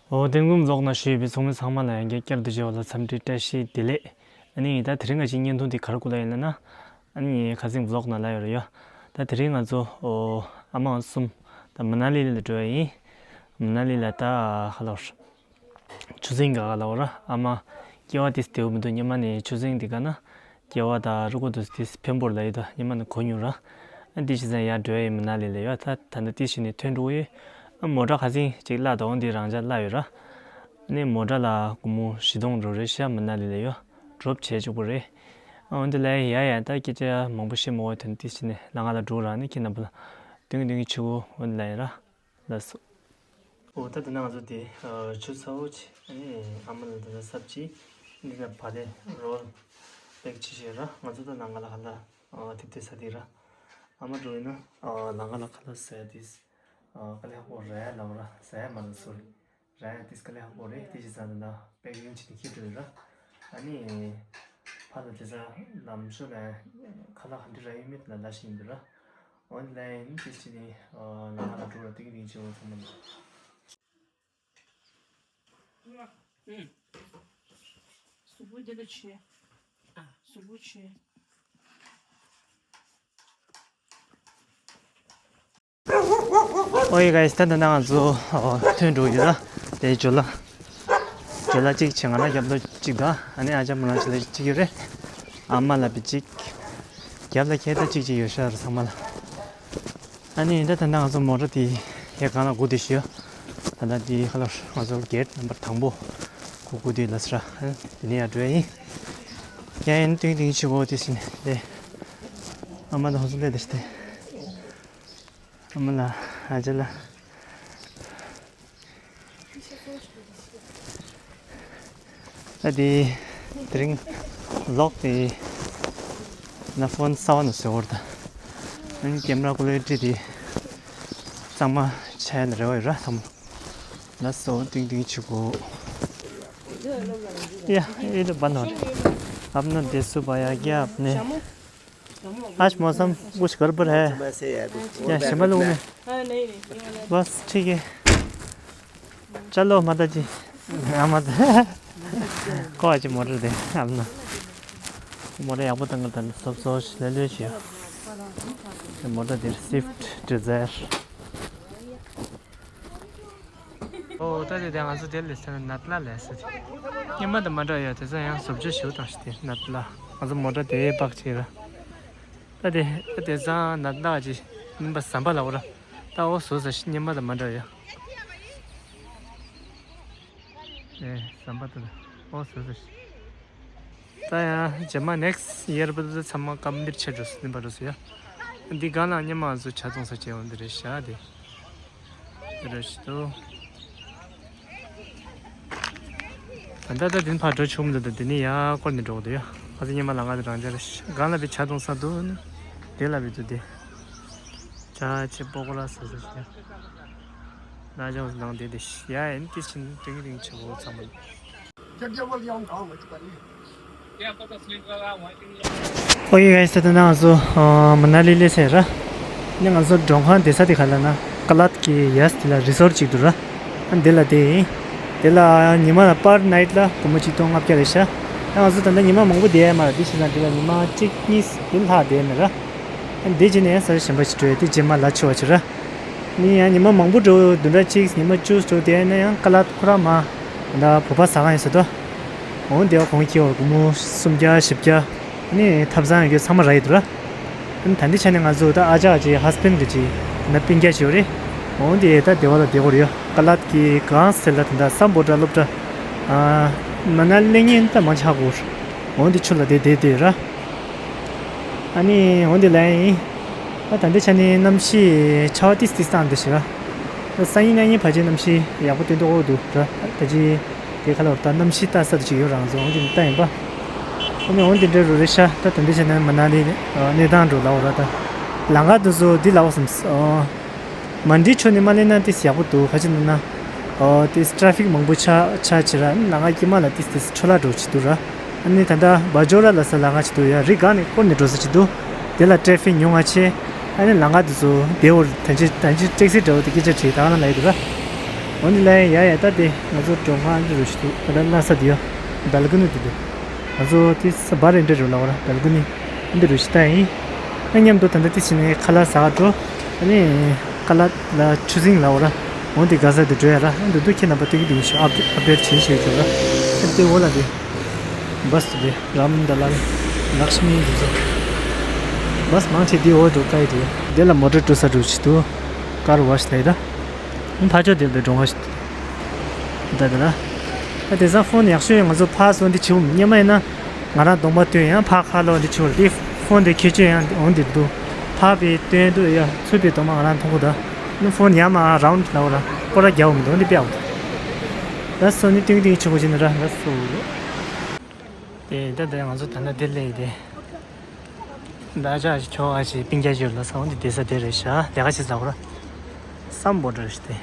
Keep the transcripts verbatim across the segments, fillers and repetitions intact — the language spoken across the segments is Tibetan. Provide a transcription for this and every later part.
ཨོ་དེ་སྔོན་ཝི་ལོག་ནང་ཞུས་པའི་ཚོགས་མི་ཚང་མ་ལ་ཡང་བསྐྱར་དུ་མཇལ་བ་ལ་འཚམས་འདྲི་བཀྲ་ཤིས་བདེ་ལེགས། ཨ་ནི་ད་དེ་རིང་ང་ཅིག་བརྙན་ཐུང་འདི་ག་རེ་སྐོར་ལ་ཡིན་ལབ་ན། ཨ་ནི་ཁ་སང་ཝི་ལོག་ནང་ལབ་ཡོད་རེད་ཡ། ད་དེ་རིང་ང་ཚོ་ཨོ་ཨ་མ་གསུམ་ད་མ་ན་ལི་ལ་འགྲོ་ཡ་ཡིན། མ་ན་ལི་ལ་ད་ཧ་ལོར། ཆུ་ཚན་ག་ག་ལ་བ་ར་ཨ་མ། སྐྱེ་བ་དེ་བདེ་བོ་མི་འདུག་སྔོན་མ་ནས་ཆུ་ཚན་འདི་ག་ན། སྐྱེ་བ་དང་རུས་ཁོག་དེ་དེ་ཕན་པོ་ལ་ཡོད་ད་སྔོན་མ་ནས་གོ་མྱོང་ར། ཨ་འདི་ཞིག་ཙང་ཡར་འགྲོ་ཡ་ཡིན་མ་ན་ལི་ལ་ཡོད་ད་ད་ནི་དེ་ཞིག་ནས་ཐོན་འགྲོ་ཡོད། ཨ་མོ་ཊ་ཁ་སང་ཅིག་བརླག་དང་འདི་རང་འཇགས་བརླག་ཡོད་ར། ཨ་ནི་མོ་ཊ་ལ་སྒོར་མོ་བཞི་སྟོང་འགྲོ་རེད་ཤག་མ་ན་ལི་ལ་ཡོད། ཌོབ་བྱས་བཅུག་པ་རེད། ཨ་འོན་ཏེ་ལ་ཡ་ཡ་ད་སྐད་ཆ་མང་པོ་བཤད་མ་དགོས་དོན་དེ་ཞིག་ནས་ལ་ང་ལ་འགྲོ་ར་ནི་ཁྱེད་རྣམ་པ་ལ་དུང་དུང་ཆུ་བོ་འོན་ལ་ཡ་ར། ལགས་སོ། འོ་ད་དེ་ན་ང་ཚོ་དེ་ཆུ་ཚ་བོ་ཆེ་ཨ་ནི་ཨ་མ་ལ་དེ་ན་སབ་ཅི་འདི་ན་བ་ལེ་རོལ་པེག་ཆེ་ཆེ་ར་ང་ཚོ་ད་ལ་ང་ལ་ཧ་ལ་ཐིབ་ཐིབ་ས་དེ་ར་ཨ་མ་འགྲོ་ཡིན་ན་ལ་ང་ལ་ཁ་ལ་ཟ་ཡ་དེ་དཀའ་ལས་ཁག་པོ་ར་ཡ་ལ་བ་ར་ཟ་ཡ་མ་ལ་སོ་རི་ར་ཡ་དེ་དཀའ་ལས་ཁག་པོ་རེད་དེ་ཅི་ཟ་ན་ད་པེག་རིང་ཆེ་དེ་ཁྱེར་འགྲོ་ཡོད་ར་ཨ་ནི་ཕ་ལ་དེ་ས་ལམ་ཤོ་ལ་ཁ་ལ་ཧ་འདི་ར་ཡོད་མེད་ལ་ལ་ཤི་ཡིན་འདི་ར། Online དེ་ཅི་ནི་ལ་ང་ལ་འགྲོ་ལ་ཏིང་ཏིང་ཆེ་བོ་ཚང་མ་ལ། གཟུགས་པོ་འདི་ལ་བྱས། གཟུགས་པོ་བྱས། ཨོ་ཡེ་གྷའི་སི་ད་ད་ང་ཚོ་ཐོན་འགྲོ་ཡོད་ལ་དེ་ཇོ་ལ། ཇོ་ལ་གཅིག་བྱས་ང་ལ་རྒྱབ་ལོ་གཅིག་དང་ཨ་ནི་ཨ་ཅག་མོ་ལ་ཆེ་ལ་གཅིག་ཡོད་རེད། ཨ་མ་ལ་བི་གཅིག་རྒྱབ་ལ་ཁྱེད་ད་གཅིག་གཅིག་ཡོད་ཤག་ར་ཚང་མ་ལ། ཨ་ནི་ད་ད་ང་ཚོ་མོ་ཊ་དེ་ཡ་གང་ལ་སྒུག་བསྡད་ཤག་ད་ད་དེ་ཁ་ལ་ང་ཚོ་གེ་ཊི་ནམ་བར་དང་པོ་སྒུག་སྒུག་བསྡད་ལ་སི་ར་དེ་ནས་ཡར་འགྲོ་ཡ་ཡིན། ཡ་ཡིན་ཏིང་ཏིང་ཆུ་བོ་དེ་ཟིན་ཏེ། ཨ་མ་ད་ཧོན་སུ་ལས་དེ་ཤི་ཏེ། ཨ་མ་ལ་ཨ་ཅག་ལ། ཨ་དེ་དེ་རིང་ལོག་དེ་ན་ཕོན་གསར་པ་ནང་བཟོས་པ་རེད་ད། ཨ་ནི་ཀེམ་ར་ཀོ་ལི་ཊི་དེ་གཙང་མ་ཆགས་ཡ་ལ་རེ་བ་ཡོད་ར་ཚང་མ། ལགས་སོ་ཏིང་ཏིང་ཆུ་བོ། ཡ་ཨེ་ད་བ་ནོར། अपना देसु भैया क्या अपने। आज मौसम कुछ गड़बड़ है। क्या शिमला में? बस ठीक है। चलो माता जी। हाँ, माता। को आज मोटर दे अपना। मोटर यहाँ पर तंगल तंगल सब सोच ले ले छिया। मोटर दे Swift Dzire. ཨོ་ད་དེ་དེ་ང་ཚོ་དེ་ལས་ཟེར་ན་ནད་ལ་ལས་ཟེར་དེ། སྔོན་མ་དང་མ་འདྲ་ཡ་དེ་ཚོ་ཡང་བཟོ་བཅོས་ཞུ་དང་ཞིག་དེ་ནད་ལ། ང་ཚོ་མོ་ཊ་དེ་སྤག་ཅིག་ར། ད་དེ་ད་དེ་ཚང་ནད་ལ་ཅི་སྨན་པ་ཟམ་པ་ལ་འོ་ར། ད་འོ་བཟོ་ས་ཞིག་སྔོན་མ་དང་མ་འདྲ་ཡ། ཨེ་ཟམ་པ་དེ་འོ་བཟོ་ས་ཞིག་ད་ཡང་རྗེས་མ་ནེག་སི་ཡར་བར་དུ་ཚང་མ་ཀམ་པི་ལིཊ་བྱས་འགྲོ་སྲིད་པ་འགྲོ་སྲིད་ཡ། འདི་གང་ལ་སྔོན་མ་ང་ཚོ་ཇ་བཏུང་ས་བྱས་འོང་འདི་རེད་ཤག་དེ། འདི་རེད་ཤག་ཏུ། ད་ལྟ་ད་འདི་ཕར་འགྲོ་ཆོག་མི་འདུག་ད་འདི་ནི་ཡར་སྐོར་ནས་འགྲོ་གི་འདུག་ཡ། ང་ཚོ་སྔོན་མ་ལ་ང་ཚོ་རང་ཅག་རེད་ཤག་གང་ལ་བི་ཇ་བཏུང་ས་འདུག་ནི། དེ་ལ་བི་འདུག་དེ། ཇ་ཆེ་པོ་ཀོ་ལ་ཟ་ཟ་ཤག་ན་ཇོ་ནང་དེ་དེ་ཤག་ཡ་ཨེན་ཀི་ཆིན་ཏིང་རིང་ཆེ་བོ་ཚང་མ། ཨོ་ཡེ་གྷའི་སི་ད་ལྟ་ང་ཚོ་ཨ་མ་ན་ལི་སླེབས་ཚར་ར། ནི་ང་ཚོ་མགྲོན་ཁང་བསྡད་ས་དེ་ག་ལ་ན་ཀ་ལཱད་ཀྱི་ཡས་དེ་ལ་རི་སོར་ཊི་ཅིག་འདུག་ར། ཨ་འདི་ལ་བསྡད་ཡིན། དེ་ལ་ཉི་མ་ལ་པར་ནའིཊ་ལ་སྒོར་མོ་ཆིག་སྟོང་ལྔ་བརྒྱ་རེད་ཤག་ཨ་ང་ཚོ་ད་ལྟ་ཉི་མ་མང་པོ་བསྡད་ཡ་མ་རེད་དེ་བྱས་ཙང་འདི་ལ་ཉི་མ་གཅིག་གཉིས་དེ་ལྷག་བསྡད་མེད་ར། ཨ་འདི་བྱས་ནས་ས་ཆ་གཞན་པ་ཞིག་འགྲོ་ཡ་དེ་རྗེས་མ་ལ་ཆུ་བ་ཆེ་ར། ནི་ཡང་ཉི་མ་མང་པོ་འགྲོ་བདུན་ཕྲག་གཅིག་ཉི་མ་བཅུ་འགྲོ་དེ་ན་ཡང་ཀ་ལཱད་ཁོ་རང་མ་ད་བོད་པ་ཟ་ཁང་ཡིན་ཟེར་དོ། འོ་འདི་བ་གོང་ཁྱེར་བར་སྒོར་མོ་སུམ་བརྒྱ་བཞི་བརྒྱ་ནི་ཐབ་ཚང་ཡོད་རྒྱུ་ཚང་མ་རག་ཡོད་དོ་ར། ཨ་ནི་ད་འདི་ཆ་ནས་ང་ཚོ་ད་ཨ་ཅག་ཅིག་ཧས་བྷེན་ཌི་གི་ཅིག་ན་སྤུན་ཀྱག་ཅིག་ཡོད་རེད། འོ་འདི་ད་བདེ་བ་ལ་བདེ་གོ་རེད་ཡ། ཀ་ལཱད་ཀྱི་གང་ཟེར་ལ་དེ་འདྲ་སམ་བྷོ་ཊ་སློབ་གྲྭ་མ་ན་ལི་ཉིན་ད་མ་ཆག་གོ་འོ་འདི་ཆུ་ལ་བསྡད་བསྡད་བསྡད་ར། ཨ་ནི་འོ་འདི་ལ་ཡིན། ད་ད་འདི་ཆ་ནི་གནམ་གཤིས་ཆར་པ་ཏིས་ཏིས་བཏང་འདི་ཞིག་ར། སང་ཉིན་གནངས་ཉིན་ཕལ་ཆེར་གནམ་གཤིས་ཡག་པོ་སྟོན་ཐུབ་ཀྱི་འདུག་ར། ད་ཅི་དེ་ཁ་ལོར་ད་གནམ་གཤིས་ལྟ་ས་དུ་ཅིག་ཡོད་རང་བཟོ་འོ་འདི་ལྟ་ཡིན་པ། ཨ་ནི་འོ་འདི་འདྲ་རུ་རེ་ཤ་ད་ད་འདི་ཆ་ནི་མ་ན་ལི་གནས་སྟངས་འགྲོ་ལའོ་ར་ད། ལམ་ཁ་དུ་བཟོ་འདི་ལའོ་བསམ། མན་ཌི་ཕྱོགས་ནས་མ་སླེབས་ན་ཏིས་ཡག་པོ་འདུག་ག་ཅི་ན་ན། ཨོ་ཏིས་ཊ་རེ་ཕིག་མང་པོ་ཆགས་ཆགས་བྱེད་ར་ལམ་ཁ་དཀྱིལ་མ་ལ་ཏིས་ཏིས་འཕྲོ་བརླག་འགྲོ་བྱེད་འདུག་ར། ཨ་ནི་ད་ལྟ་བ་ཇོ་ར་ལ་ས་ལམ་ཁ་བྱེད་འདུག་ཡ་རི་སྒང་ནས་སྐོར་ནས་འགྲོ་ས་བྱེད་འདུག་དེ་ལ་ཊ་རེ་ཕིག་ཉུང་ང་ཆེ། ཨ་ནི་ལམ་ཁ་དེ་ཚོ་བདེ་བོར་ད་ཅི་ད་ཅི་ཊེག་སི་འདྲ་བོ་དེ་སྐད་ཆ་དྲིས་ད་ག་ན་ལ་ཡི་འདུག་ར། འོ་འདི་ལ་ཡ་ཡ་ད་དེ་ང་ཚོ་འགྲོ་ཁང་འདི་རུ་ཞིག་འདུག་ད་ལྟ་ལྷ་ས་འདི་ཡོ། སྦལ་ཀོ་ནི་འདི་འདུག་ང་ཚོ་དེ་ས་བར་ཨེ་འདྲ་རུ་ལ་བ་ར་སྦལ་ཀོ་ནི་འདི་རུ་ཞིག་ད་ཡིན། ཨ་མཉམ་དུ་ད་ལྟ་དེ་ཕྱིན་ནས་ཁ་ལག་ཟ་ག་འགྲོ། ཨ་ནི་ཁ་ལག་ལ་ཆུ་སྲིན་ལ་བ་ར། འོ་འདི་ག་ས་འདི་འགྲོ་ཡ་ར། འོ་འདི་འདུག་ཁྱེད་རྣམ་པ་ཏིག་ཏིག་ཞིག་ཨབ་ཨབ་ཌེཊ་བྱེད་ཤེས་ཀྱི་ར། ཨ་དེ་འོ་ལ་དེ་བྷ་སི་དེ་རམ་ད་ལ་ལག་ཤི་མི་འདི་ཚོ་བྷ་སི་མང་ཆེ་འདི་འོ་འགྲོ་ཀ་ཡི་དེ་འདི་ལ་མོ་ཊ་འགྲོ་ས་འགྲོ་ཆེད་དུ་ཀར་ཝ་ཤི་ལ་ཡི་ད། ཕར་ཕྱོགས་དེ་ལ་འགྲོ་འོང་ཞིག་ད་དེ་ལ། ད་དེང་སང་ཕོན་ཡག་ཤོས་ཡོད། ང་ཚོ་ཕར་སོང་འདི་བྱེད་འོང་སྙམ་མ་ཡིན་ན། ང་རང་གདོང་པ་སྟོན་ཡང་ཕར་ཁ་ལོ་འདི་བྱེད་འོང་དེ་ཕོན་དེ་ཁྱེར་ཆོད་ཡང་འོང་འདི་འདུག་ཕར་པའི་སྟོན་འདུག་ཡ་ཚུར་པའི་གདོང་མ་ང་རང་མཐོང་གོ་ད། ནི་ཕོན་ཡང་མ་རའུན་ཌི་ལ་འོ་ར་སྐོར་ར་རྒྱག་འོང་མི་འདུག་འདི་པའོ་ད། ད་སོ་ནི་ཏིང་ཏིང་ཆུ་གོ་ཅི་ནི་ར་ད་སོ། དེ་ད་དེ་ང་ཚོ་ད་ལྟ་དེ་ལས་དེ། ད་ཅག་ཞིག་ཁྱོ་ག་ཞིག་སྤུན་ཀྱག་ཞིག་ལ་ས་འོང་དེ་བསྡད་ས་དེ་རེད་ཤག་ལས་ཀ་བྱེད་ས་གོ་ར། སམ་བྷོ་ཊ་རེད་ཤག་དེ།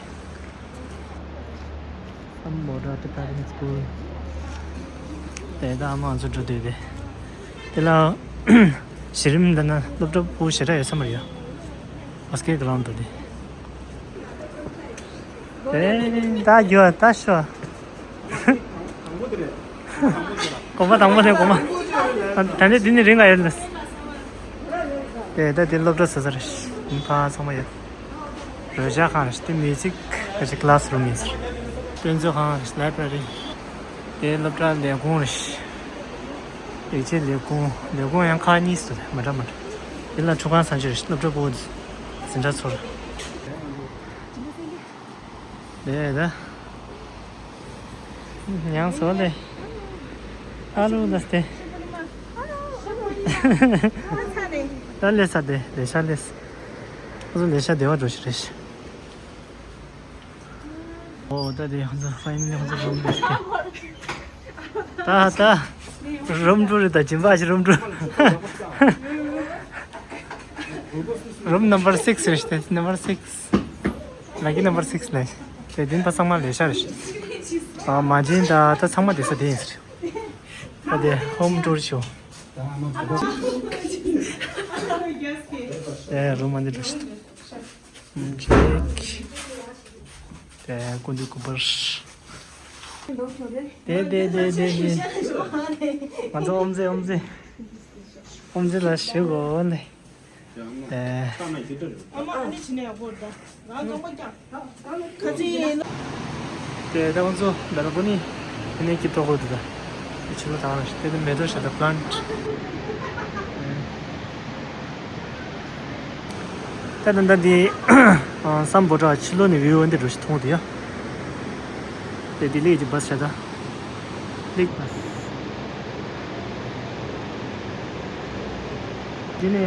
སམ་བྷོ་ཊ་ཌི་པ་རི་མེན་ཊི་སི་ཀུལ། དེ་ད་ཨ་མ་ང་ཚོ་འགྲོ་འདོད་དེ། དེ་ལ་གཞི་རིམ་འདི་ན་སློབ་གྲྭ་པོ་ཞེ་དྲག་ཡོད་ས་མ་རེད་ཡ། བྷ་སི་ཀེ་ཊི་གི་རའུན་ཌི་འདུག་དེ། ཨེ་ད་རྒྱུ་ད་ཤོ། གོམ་པ་དང་པོ་ནས་གོམ་པ། ད་ནི་འདི་ནི་རིང་ལ་ཡོད་ལ། དེ་ད་དེ་སློབ་གྲྭ་ཟ་ས་རེད། ཕ་ཚང་མ་ཡོད། རོལ་ཆ་ཁང་རེད། དེ་མིའུ་ཛིག་ག་ཅིག་ཀི་ལ་སི་རུམ་ཡིན་ཟེར། དཔེ་མཛོད་ཁང་རེད། ལའི་བྷ་ར་རི། དེ་སློབ་གྲྭ་ལས་ཁུངས་རེད། ལས་བྱེད་ལས་ཁུངས་ལས་ཁུངས་ཡང་ཁག་གཉིས་སུ་རེད། མ་འདྲ་མ་འདྲ། དེ་ལ་ཁྲུས་ཁང་ས་འཇོག་རེད། སློབ་གྲྭ་པོ་འཛིན་གྲྭ་ཚོར། དེ་ད། ཡང་བཟོ་ལེ། ཨ་ལུ་ལ་སྟེ། ད་ལེ་ས་དེ་ལེ་ཤ་ལེ་ས། ཨ་ཟོ་ལེ་ཤ་དེ་བ་འགྲོ་ཞིག་རེད་ཤག་ཨོ་ད་དེ་ཧོན་ཟོ་ཕ་ཡིན་ནི་ཧོན་ཟོ་རུམ་ལེ་སྟེ། ད་ད། རུམ་འགྲོ་རེད་ད་སྦྱིན་པ་ཞིག་རུམ་འགྲོ། རུམ་ནམ་བར་སིག་སི་རེད་ཤག་སྟེ་ནམ་བར་སིག་སི། ལ་ཀི་ནམ་བར་སིག་སི་ལས། དེ་དེ་ཕ་ཚང་མ་ལས་ཤ་རེད་ཤག་ཨ་མ་ཇིན་ད་ད་ཚང་མ་དེ་ས་དེ་ཡིན་ཟེར། ད་དེ་ཧོམ་ཊུར་ཤོ། དེ་རུམ་མ་འདི་འགྲོ་ཤག་ཅེག་དེ་ཀུན་དུ་ཀུ་པར། དེ་དེ་དེ་དེ་དེ། ང་ཚོ་ཨོམ་ཟེ་ཨོམ་ཟེ། ཨོམ་ཟེ་ལ་ཞུ་གོ་ནས། དེ། ཨ་མ་ཨ་ནི་ཕྱི་ནས་ཡག་པོ་རེད་ད། ང་ཚོང་པ་ཀྱང་། ཁ་ཚིག་ཡིན། དེ་ད་ང་ཚོ་འདི་ལ་པོ་ནི། དེ་ནས་ཀི་ཏོག་གོ་དུ་ད། དེ་ཕྱི་ལོ་དང་རེད། དེ་དེ་མེ་ཏོག་ཤ་ད་པ་ལན་ཊི། ད་ད་ད་དེ། སམ་བྷོ་ཊ་ཕྱི་ལོ་ནས་བིའུ་འདི་འགྲོ་ཞིག་མཐོང་དེ་ཡ། དེ་དེ་ལེགས་ཀྱི་བྷ་སི་ཤ་ད། ལེགས་བྷ་སི། དེ་ནས་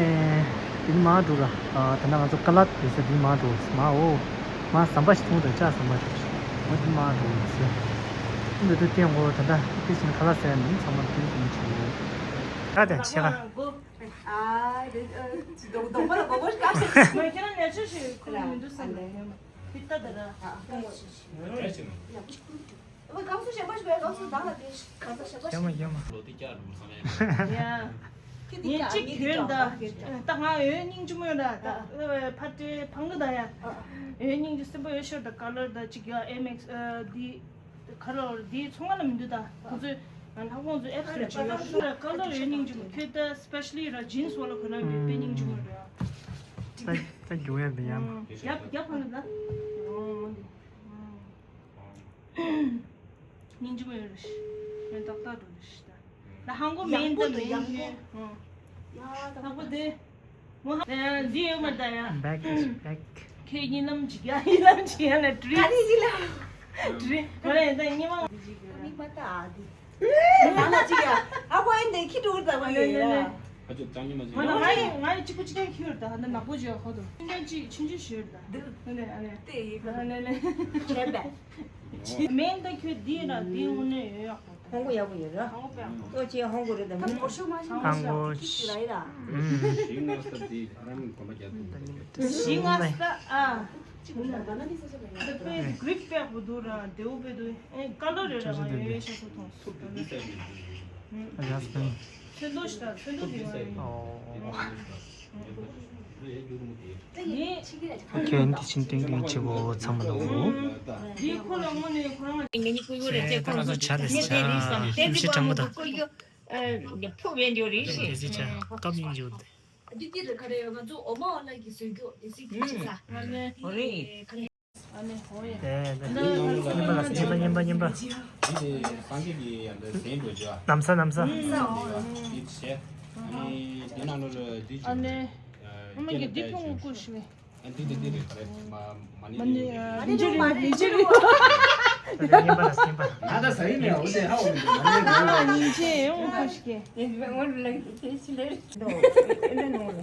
དེ་ནི་མར་འགྲོ་ར། ད་ནང་ང་ཚོ་ཀ་ལ་ཏི་ཟེར་དེ་མར་འགྲོ་མ་འོ། མ་ཟམ་པ་ཞིག་མཐོང་དང་ལྕགས་ཟམ་པ་ཞིག་འོ་དེ་མར་འགྲོ་ཟེར། འདི་དུ་བསྟན་འོ་ད་ལྟ་དེ་ཕྱིན་ཁ་ལག་ཟས་མིན་ཚང་མ་དེ་དེ་ཆུ་འོ། ད་དེ་ཆེ་ག་ཨ་རེད། ཨ་ཅི་རྡོག་རྡོག་པ་ལ་མགོ་སྐོར་སྐབས་ཤིག་ཁྱེད་རང་ལས་ཆོས་ཞིག་ཁུར་མི་འདུག་བསམ་ལ་ཡོད་མ། ཕི་ཏ་ད་ར། ཨ་ཨ་ཨ་ཨ་ཨ་སྐབས་སུ་ཞེ་པོ་ཞིག་བས་སྐབས་སུ་བདག་ལ་དེ་སྐབས་སུ་ཞེ་པོ་ཞིག་ཡ་མ་ཡ་མ། ལོ་དེ་བསྐྱར་འགྲོ་བསམ་ཡ། ཡ། ཁྱེད་དེ་ངས་བསྐྱར་གཅིག་ངས་དེ་གྱོན་བསྐྱར་ད། བསྐྱར་ད་ང་འོད་སྙིང་རྗེ་མོ་ཡོད་ད། ཨ་ཨ་ཕ་ཏྲེ་ཕང་གི་ད་ཡ། ཨ་ཨ་འོད་སྙིང་རྗེ་སེམས་པ་འོད་ཤོར་ད་ཀ་ལར་ད་གཅིག་ཡ་ཨེམ་ཨེག་སི་ཨ་དེ། ཁ་ལོ་འདིའི་ཚོང་ཁང་ལ་མི་འདུག་ད། ཁོ་ཚོས་ང་ལྷག་དབང་ཚོ་ཨེབ་སི་རེ་བྱེད་ཡོད་ཤོད་ར་ཀ་ལོ་ཡོད་སྙིང་རྗེ་མོ་ཁྱོད་ད་སི་པེ་ཤ་ལི་ར་ཇིན་སི་བ་ལ་ཁོ་ན་འདི་དཔེ་སྙིང་རྗེ་མོ་རེད། ད་ད་རྒྱུ་ཡོད་པ་ཡང་རྒྱབ་རྒྱབ་ཁོ་ན་ད། སྙིང་རྗེ་མོ་ཡོད་རེད། ངས་ཏག་ཏག་འགྲོ་རེད་ད། ད་ཧང་གོ་མེན་ད་མེན་ཁྱོད། ཡག་པོ་དེ། འདི་ཡོད་མ་ད་ཡ། Back is back. ཁྱེད་ཉིན་ལམ་ཅིག་ཡ་ཉིན་ལམ་ཅིག་ཡ་ན་དྲི། ཨ་རེ་ཉིན་ལམ། དྲི། མ་རེད་ད་ཉི་མ། མིག་མ་ལྟ་ཨ་དི། ཨེ་ད་ན་ཅིག་ཡ། ཨ་ཁོ་ཨེ་འདི་ཁྱི་དྲུག་ད་མ་ཡོད་ལ། ཨ་ཅོ་ཅང་ཉི་མ་ཅིག་ང་ང་ཡི་ང་ཡི་གཅིག་པུ་གཅིག་ཀྱང་ཁྱི་ཡོད་ད་ཧ་ན་ནག་པོ་ཅིག་ཡ་ཁོ་དོ། ཆུང་ཆུང་ཅིག་ཆུང་ཆུང་ཞིག་ཡོད་ད། འདི། ཨ་ནེ་ཨ་ནེ། དེ་ཡི་ཁོ། ཨ་ནེ་ནེ། བྱས་པས། མེན་ད་ཁྱོད་འདི་ན་འདི་དངོས་གནས་ཡོད་ཡག་པོ། ཧོང་གོ་ཡག་པོ་ཡོད་ར། ཧོང་གོ་པའི་ཧོང་གོ། ལྟོ་ཆེ་ཧོང་གོ་རེད་ད་མིན། ཧོང་གོ། ཤིང་ནགས་ས་དེ་རམ་གོམ་པ་རྒྱག་ཐུབ་ཤིང་ནགས་ས་ཨ། ཅིག་ད་ན་དེ་ས་ས་ལ་ཡ། དེ་པའི་གྲིབ་པའི་བུ་དུ་ར་དེའུ་པའི་དུ་ཨེ་ཀ་ལོ་རེ་ར་ང་ཡོད་ཡོད་ཤ་ཚོ་ཐོང་སུ། ཚོན་མདོག་ཞིག་དང་ཚོན་མདོག་དེ་ང་ཡོད། ཨོ། ཁྱོད་འདི་ཕྱིན་ཏིང་ཏིང་བྱེད་དགོས་མཚམས་མི་འདུག་འདི་ ཁོ་ལ་དངོས་གནས་ཁོ་རང་ལ་ངེད་གཉིས་བསྐུར་ཡོད་རེད་ཅེས་ཁོ་རང་ཚོ་ཇ་ལས་ཇ་ཞིམ་ཞིམ་གྲང་མོ་དང་། ཕུག་པའི་འཇོག་རེད་ཞེས། དེ་ཚོ་ཇ་སྐབས་ཡིན་འཇོག་དེ། འདི་འདི་རེད་ག་རེ་ཡོད། ང་ཚོ་འོ་མ་འོ་ལ་གི་བཟོས་རྒྱུ་དེ་སྲིད་དུ་ཆེ་ས། ཨ་ནི་ཧོ་རེད། ཨ་ནི་ཧོ་ཡ། དེ་དེ་ཉིན་ལ་ཉིན་པ་ལ་ཉིན་པ་ཉིན་པ་ཉིན་པ། འདི་དེ་སངས་རྒྱས་ཀྱི་ཡང་འདི་ཟན་འགྲོ་བྱ། ནམ་ས་ནམ་ས། འདི་བྱས། ཨ་ནི་འདི་ནང་ལོ་ལ་འདི་ཨ་ནི་ཨ་མ་གི་འདི་ཕུང་བོ་བཀུར་ཞུ་བས། ཨ་འདི་དེ་འདི་རེད་ག་རེ་མ་མ་ནི་མ་ནི་རེད། ཨ་ལིང་ཅི་རི་ལིང་ཅི་རི། ད་ལྟ་ཉིན་པ་ལ་སེམས་པ། ང་ད་ཟ་ཡི་མེད་འོ་དེ་ཧ་འོ་མི་འདུག་མ་ནི་རེད། ཨ་ཉིན་ཅི་ཡོང་ཁུ་ཤི་ཀེ། ཨེ་འདི་བས་ངོ་ལ་དེ་ཕྱི་ལེར། ཨེ་ལེ་ནོ་ལ།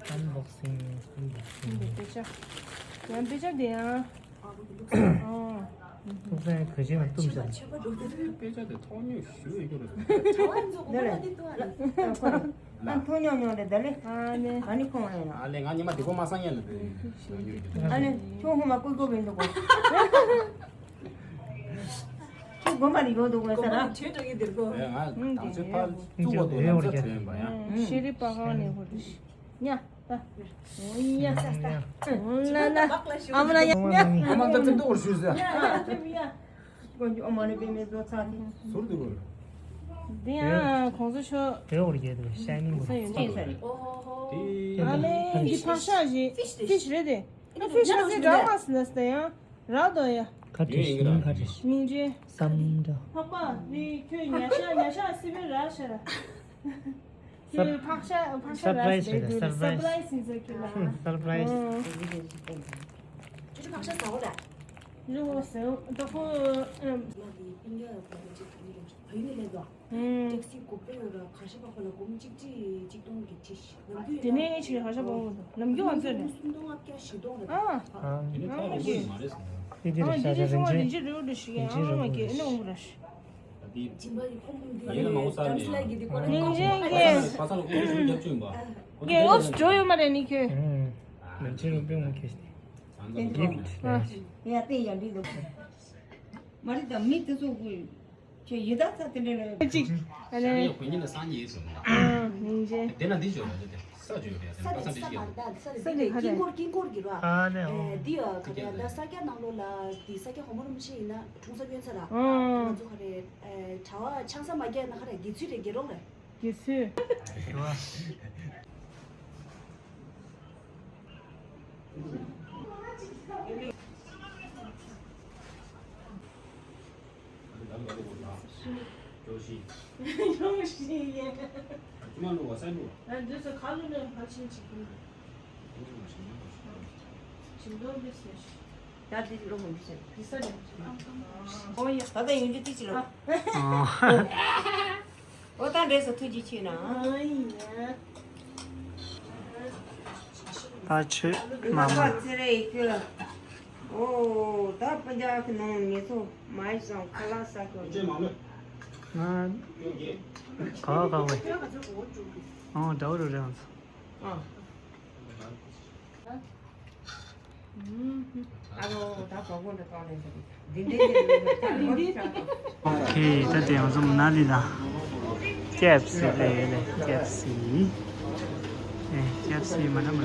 ཨན་བོག་སིང་ཨན་བོག་སིང་། དཔེ་ཆ། ཡང་དཔེ་ཆ་དེ་ཡང་། ཨོ། ཐུག་ས་ག་ཞིག་ལ་བཏུམ་བྱ། དཔེ་ཆ་དེ་ཐོག་ཉོས་ཞུ་ཡི་གི་རེད། ཨ་ཐོ་ཉོ་ཉོ་རེད་ད་ལེ། ཨ་ནི་ཁོང་ཨེ་ན། ཨ་ལེ་ང་ཉི་མ་དེ་གོ་མ་སང་ཡན་ལ་དེ་ཉོ་ཉོ་རེད། ཨ་ལེ་ཁྱོད་ཧུ་མ་ཀོ་ཀོ་བིན་དུ་གོ། ཁྱོད་དགོན་པ་ནས་ཡོང་འདུག་གོ་ས་ར། ཁྱོད་འགྲོ་གི་འདིར་གོ། ཨེ་ང་དང་ཚོད་ཕར་བཙུགས་པ་འདུག་ཡང་ཚ་ཐོན་པ་ཡང་། ཤེས་རིག་པ་ཁང་ནས་ཧོ་དུ་ཤི། ཉ། ད། ཨོ་ཡ། ཨོ་ལ་ལ། ཨ་མ་ལ་ཡ། ཉ། ཨ་མ་ད་ཙམ་ཏོག་ཞུས་ཟེར། ཉ། ཨ་མ་ནི་པེ་མེ་ཛོ་ཚ་ཏི། ཟུར་དུ་གོ། འདི་ཡང་གོང་ས་མཆོག་དེ་འོར་རྒྱལ་དུ་ཤ་ནིང་གོ། ས་ཡོད་ཅེས་ཟེར། ཨོ་ཧོ་ཧོ། དེ་ཨ་ལེ་འདི་ཕག་ཤ་ཞིག་ཕིཤ་རེད་དེ། ཨ་ཕིཤ་ཟེར་འདྲ་མ་སི་ན་སྟེ་ཡང་རག་དོ་ཡ། ཁ་བྲིས་ཤིང་ཁ་བྲིས། མིང་ཅན། སམ་འདྲ། ཕག་པ་ནི་ཁྱོད་ཉ་ཤ་ཉ་ཤ་སི་པེ་ར་ཤ་ར། ཁྱོད་ཕག་ཤ་ཕག་ཤ་ར་སི་པེ་དུ་སར་པ་ར་ཡི་སི་ཡིན་ཟེར་ཁྱོད་ལ། སར་པ་ར་ཡི་སི། ཁྱོད་ཕག་ཤ་ཟ་འོ་ད། རི་བོ་ཟེར་ད་ཁོ། ལ་གི་པིན་ག་ཡོད་པ་ཅིག་ག་ནི་ཡོད་བ་ཡུལ་ནས་ལེན་དོ། ཊེག་སི་གོ་པོ་ཡོད་ར་ཁ་ཤས་པ་ཁོ་ལ་སྒོར་མོ་གཅིག་ཁྲི་གཅིག་སྟོང་གི་ཁྲི་ཤི། ནམ་རྒྱུན་དེ་ནས་ངས་ཆེ་ཁ་ཤས་པ་འོང་དོ་ནམ་རྒྱུན་ང་ཚོས་ནས། སུམ་སྟོང་ལྔ་བརྒྱ་བཞི་སྟོང་རེད། ཨ། ཨ། དེ་ནས་ཁ་ལོ་ཀོ་ཡི་མ་རེད་ཟེར། དེ་དེ་རེད་ཤ་ཤ་རིན་ཆེན། རིན་ཆེན་རེ་བ་འདྲ་ཞིག་ཨ་མ་གི་ཨེ་ནས་འོང་ར་ཤི། ད་དེ་སྦྱིན་པ་ཡི་ཁོམ་ཁོམ་དེ་ཡིན་ན་མང་པོ་ས་ནས་ཡིན་ན། རིན་ཆེན་གི་པ་ས་ལ་ཀོ་ཀོ་ཤུ་རྒྱབ་ཆུ་ཡིན་པ། གི་ཨོབ་སི་འགྲོ་ཡོད་མ་རེད་ནི་ཁྱོད། ནམ་ཆེན་རུ་པེ་ངོ་ཁེ་ཤི། ཡ་ཏེ་ཡ་འདི་འདུག་མ་རེད་ད་མི་དེ་ཚོ་གི། ཁྱོད་ཡི་དྭགས་ཚ་དེ་འདྲ་ལ། ཅིག་ཨ་ནི། ཤ་ཡོད་གོ་ཉིན་ལ་སང་ཉིན་ཟེར་མ། ཨ་ནི་འཇེ། དེ་ན་འདི་བརྗོད་ར་དེ་ས་བརྗོད་ར་དེ་ས་དེ་ས་མ་རེད་ད་ས་དེ་ས་དེ་ཀིང་ཀོར་ཀིང་ཀོར་གི་ར། ཨ་ནི་ཨོ། འདི་ཡ་ག་རེ་ད་ས་སྐྱ་ནང་ལོ་ལ་དེ་ས་སྐྱ་ཧོ་མོ་རུམ་ཤེ་ཡིན་ན་འཁྲུངས་ས་སྐྱོན་ས་ར། ཨ། ང་ཚོ་ག་རེ་གྲྭ་བ་ཆང་ས་མ་རྒྱག་ན་ག་རེ་དགེ་ཚུལ་རེ་དགེ་སློང་རེ། དགེ་ཚུལ། ད་ལྟ་ཡོང་རྒྱུ་དེ་ཅི་ལོ། ཨོ་ཡ། ད་ལྟ་ཡོང་རྒྱུ་དེ་ཅི་ལོ། ཨ། ཨོ་ད་འདྲེས་སོ་ཐུགས་རྗེ་ཆེ་ན། ཨ་ཡ། ད་ཆོས་མ་མ། ཨོ་ད་པ་རྒྱ་གི་ནང་ངེད་ཚོ་མ་ཡི་སང་ཁ་ལག་ཟ་གི་ཡོད། ང་ག་བ་ག་བ། ཨོ་འདྲ་བོ་རུ་རེད་ང་ཚོ། ཨ། ཨ་རོ་ད་གོ་གོ་འདྲ་གཏོང་ལེན་ཟེར་གི་འདི་འདྲའི་འདི་འདྲའི་འདི་འདྲའི་ད་འདི་འདྲའི་ད། ཁེ་ད་དེ་ང་ཚོ་མ་ན་ལི་ལ་ཀེ་ཨེཕ་སི་དེ་ལ་ཀེ་ཨེཕ་སི་ཨེ་ཀེ་ཨེཕ་སི་མ་ན་མ་ན་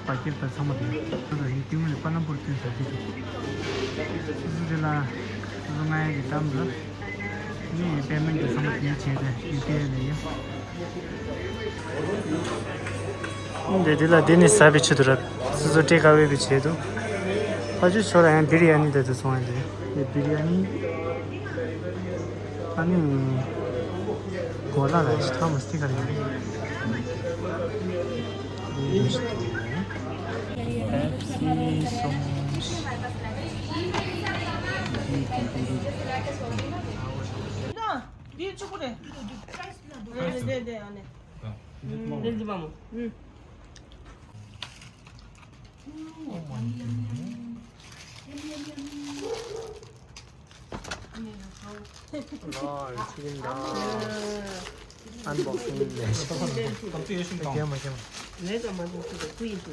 བ་ཀིར་ད་ཚང་མ་དེ་ད་ཡིན་ཏིང་ལ་པ་ལམ་པོར་ཏུ་ཟ་གི་འདུག་སུ་སུ་དེ་ལ་སུ་སུ་ང་ཡ་གི་གཏམ་ལ། ནི་པད་མ་གི་ཚང་མ་དེ་བྱས་ཏེ་ཡུ་ཀེ་ལ་ཡོད། འདི་འདི་ལ་འདི་ནི་ཟ་བའི་ཆེད་དུ་ར། སོ་སོ་སྤྲད་དཀའ་བའི་ཆེད་དུ། ཕ་ཆུ་ཆོ་ལ་ཡང་བི་རི་ཡ་ནི་དེ་ཚོ་སོང་ཡ་འདི། འདི་བི་རི་ཡ་ནི། ཨ་ནི། གོ་ལ་ལ་ཤི་ཐ་མ་སྟི་ཀ་རེད། འདི་འདི་ཤི་ཐ་མ། པེབ་སི་སོང་། འདི་གཅིག་པུ་རེད། འདི་འདི་འདི་ཨ་ནི། འདི་འདི་མ་མོ། ཨན་བོག་སིང་ལས།